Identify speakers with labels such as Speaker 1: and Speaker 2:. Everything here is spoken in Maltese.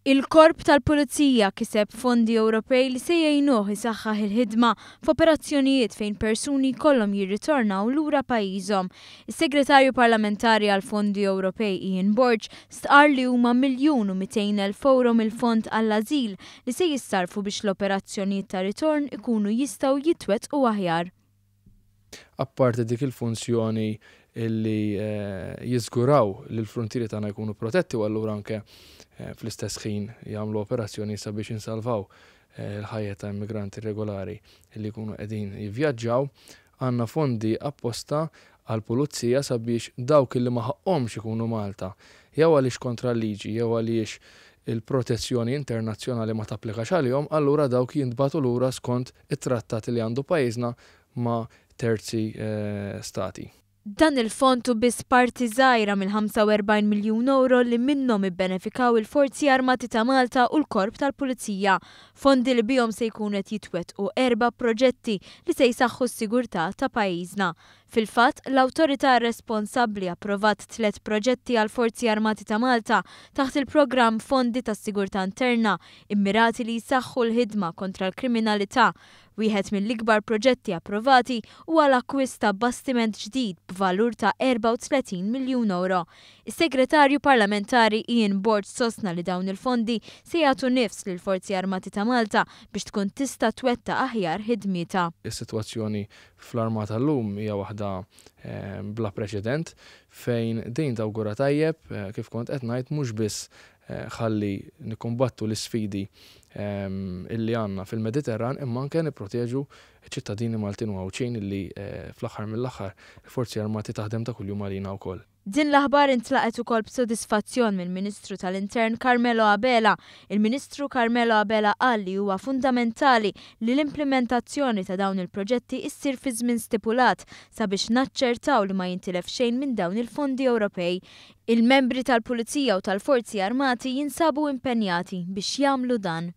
Speaker 1: Il-Korp tal-Pulizija kiseb fondi Ewropej li se jgħinuh isaħħaħ il-ħidma f'operazzjonijiet fejn persuni jkollhom jirritornaw lura pajjiżhom. Is-Segretarju Parlamentari għall-Fondi Ewropej Ian Borg stqarr li huma 1,200,000 ewro mill-Fond għall-Ażil li se jissarrfu biex l-operazzjonijiet ta' ritorn ikunu jistgħu jitwettqu aħjar.
Speaker 2: Apparti dik il-funzjoni li jiżguraw li l-fruntieri tagħna jkunu protetti u allura anke fl-istess ħin jagħmlu operazzjoni sabiex insalvaw il-ħajja ta' immigranti irregolari li jkunu qegħdin jivvjaġġaw, għandna fondi apposta għall-pulizija sabiex dawk li ma ħaqqhomx ikunu Malta, jew għaliex kontra l-liġi jew għaliex il-protezzjoni internazzjonali ma tapplikax għalihom, allura dawk jintbagħtu lura skont it-trattati li għandu pajjiżna ma' terzi stati.
Speaker 1: Dan il-fond hu biss parti żgħira mill-45 miljun ewro li minnhom ibbenefikaw il-Forzi Armati ta' Malta u l-Korp tal-Pulizija. Fondi li bihom se jkunu qed jitwettqu erba' proġetti li se jsaħħu s-sigurtà ta' pajjiżna. Fil-fatt, l-awtorità responsabbli approvat tliet proġetti għall-Forzi Armati ta' Malta taħt il-programm Fondi tas-Sigurtà Interna immirati li jsaħħu l-ħidma kontra l-kriminalità. Wieħed mill-ikbar proġetti approvati huwa l-akkwist ta' bastiment ġdid b'valur ta' 34 miljun ewro. Is-Segretarju Parlamentari Ian Borg sostna li dawn il-fondi se jagħtu nifs lill-Forzi Armati ta' Malta biex tkun tista' twettaq aħjar ħidmietha.
Speaker 2: Is-sitwazzjoni fl-Armata llum hija waħda bla preċedent fejn din tawgura tajjeb, kif kont qed ngħid, mhux biss ħalli nikkumbattu l-isfidi illi għandna fil-Mediterran imma anke nipproteġu ċ-ċittadini Maltin u Għawdxin illi fl-aħħar mill-aħħar il-Forzi Armati taħdem ta' kuljum għalina wkoll.
Speaker 1: Din l-aħbar intlaqgħet ukoll b'sodisfazzjon mill-Ministru tal-Intern Carmelo Abela. Il-Ministru Carmelo Abela qal li huwa fundamentali li l-implimentazzjoni ta' dawn il-proġetti issir fiż-żmien stipulat sabiex naċċertaw li ma jintilef xejn minn dawn il-fondi Ewropej. Il-membri tal-Pulizija u tal-Forzi Armati jinsabu impenjati biex jagħmlu dan.